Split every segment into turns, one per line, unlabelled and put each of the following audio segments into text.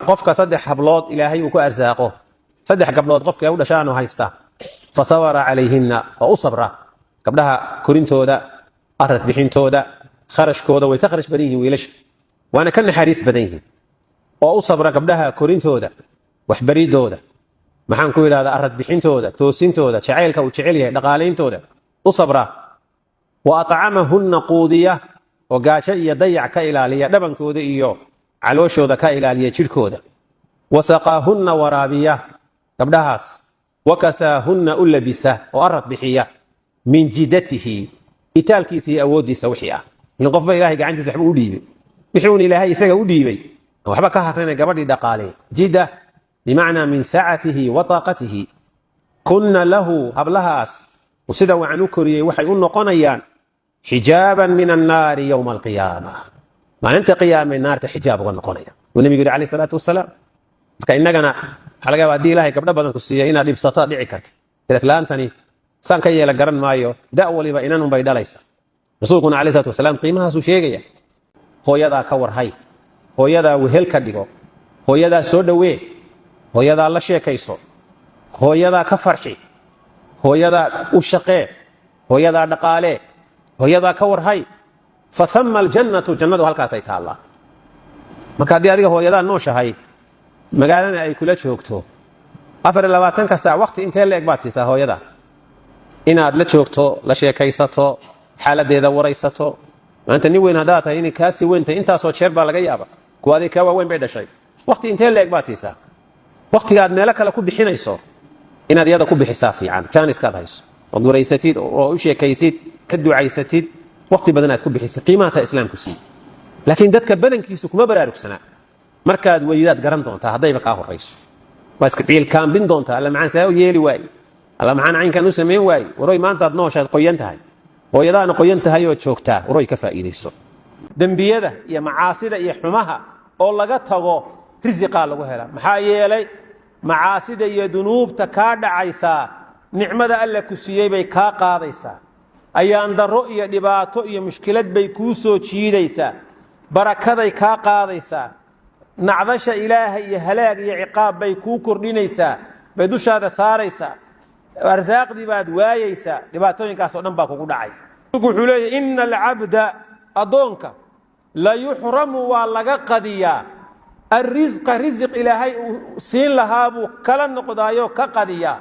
Qofka saddex hablood Ilaahay uu ku arsaaqo, saddex gabdhood qofka u dhashaanu haysta, fa sabara calayhinna, oo u sabra gabdhaha korintooda, arad bixintooda, kharashkooda, way ka kharash badan yihiin wiilasha, waana ka naxariis badan yihiin, oo u sabra gabdhaha korintooda, waxbaridooda, maxaan ku idhahdaa, arad bixintooda, toosintooda, jacaylka uu jecel yahay, dhaqaalayntooda u sabra, wa acamahunna, quudiya oo gaajo iyo dayac ka ilaaliya, dhabankooda iyo calooshooda ka ilaaliya, jidhkooda, wa saqaahunna, waraabiya gabdhahaas, wa kasaahunna, u labisa oo arad bixiya, min jidatihi, itaalkiisa iyo awooddiisa wixii ah. In qofba Ilahay gacantiisa waxba u dhiibay, wixii uun Ilaahay isaga u dhiibay waxba ka harrina gabadhii dhaqaalee. Jida bimacnaa min sacatihi wa taaqatihi. Kunna lahu, hablahaas sida wacan u koriyey waxay u noqonayaan xijaaban min annaari yowma alqiyaama, maalinta qiyaame naarta xijaab uga noqonaya, uu Nebigu yidhi calayhi salaatu wasalaam. Marka innagana waxaa laga yaba haddii Ilahay gabdho badan ku siiya inaad dhibsato dhici karta. Islaantani saan ka yeela garan maayo, da' waliba inanun bay dhalaysa. Rasuulkuna calayhi salaatu wasalaam qiimahaasuu sheegaya. Hooyadaa ka warhay, hooyadaa wehel ka dhigo, hooyadaa soo dhowee, hooyadaa la sheekayso, hooyadaa ka farxi, hooyadaa u shaqee, hooyadaa dhaqaalee, hooyadaa ka warhay. Fa thama aljannatu, jannadu halkaasay taallaa. Marka haddii adiga hooyadaa nooshahay, magaalana ay kula joogto, 24-ka saac waqti intee la eg baad siisaa hooyada inaad la joogto, la sheekaysato, xaaladeeda waraysato? Maanta nin weyn haddaad tahay, inay kaasii weyntahay intaasoo jeer baa laga yaaba, kuwa adig kaa waaweyn bay dhashay. Waqti intee la eg baad siisaa? Waqtiga aad meelo kale ku bixinayso inaad iyada ku bixisaa fiican. Jaaniskaad hayso ood waraysatid oo u sheekaysid, ka ducaysatid, waqti badan aad ku bixisid, qiimahaasaa Islaamku siiyey. Laakiin dadka badankiisu kuma baraarugsanaa. Markaad weydaad garan doontaa, haddayba kaa horayso waa iska ciilkaambin doontaa: "Alla, maxaan saa u yeeli waaye? Alla, maxaan caynkan u samayn waaye?" Waroy, maantaad nooshaad, qoyan tahay, hooyadaana qoyan tahay oo joogtaa, waroy, ka faa'iidayso. Dembiyada iyo macaasida iyo xumaha oo laga tago risiqaa lagu helaa. Maxaa yeelay, macaasida iyo dunuubta kaa dhacaysaa nicmada Alla ku siiyey bay kaa qaadaysaa, ayaan darro iyo dhibaato iyo mushkilad bay kuu soo jiidaysaa, barakaday kaa qaadaysaa, nacdasha Ilaahay iyo halaag iyo ciqaab bay kuu kordhinaysaa, bay dushaada saaraysaa, arsaaqdii baad waayeysaa, dhibaatooyinkaas oo dhan baa kugu dhacay. Wuxuu leeyahy: ina alcabda, addoonka, la yuxramu, waa laga qadiyaa, alrisqa, risiq Ilaahay uu siin lahaa buu kala noqdaayo, ka qadiyaa,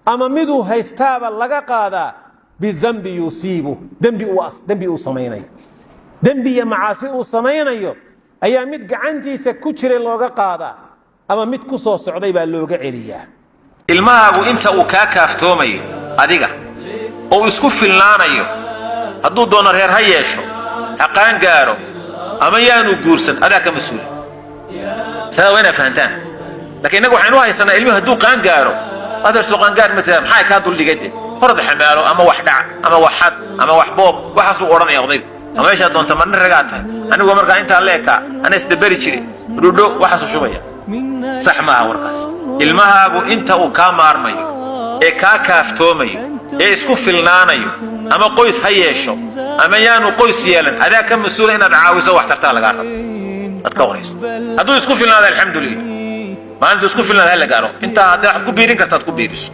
ama miduu haystaaba laga qaadaa, bidanbi yusiibu, dembi uu samaynayo, dembi iyo macaasi uu samaynayo ayaa mid gacantiisa ku jiray looga qaadaa, ama mid ku soo socday baa looga celiyaa.
Ilmahaagu inta uu kaa kaaftoomayo adiga oo isku filnaanayo, hadduu doono reer ha yeesho, ha qaan gaaro ama yaanu guursan, adaa ka mas-uula. Saa waa inaad fahantaan. Lakiin innaga waxaynu haysanaa ilmihu hadduu qaan gaaro, adeer, soo qaangaar ma tiraa, maxaa kaa duldhigay? De horada xamaalo ama wax dhac ama wax xad ama wax boob, waxaasuu odhanaya odaygu. Ama meeshaa doonta marna ragaa tahay, anigu markaa intaa leekaa ana isdaberi jire dhudho, waxaasuu shubaya. Sax maaha warkaas. Ilmahaagu inta uu kaa maarmayo ee kaa kaaftoomayo ee isku filnaanayo, ama qoys ha yeesho ama yaanu qoys yeelan, adaa ka mas-uula inaad caawiso, wax tartaa lagaa rabo, aad ka warayso. Hadduu isku filnaado, alxamdulilah. Maalintuu isku filnaado ha la gaaro, intaa haddaa waxaad ku biirin kartaad ku biiriso.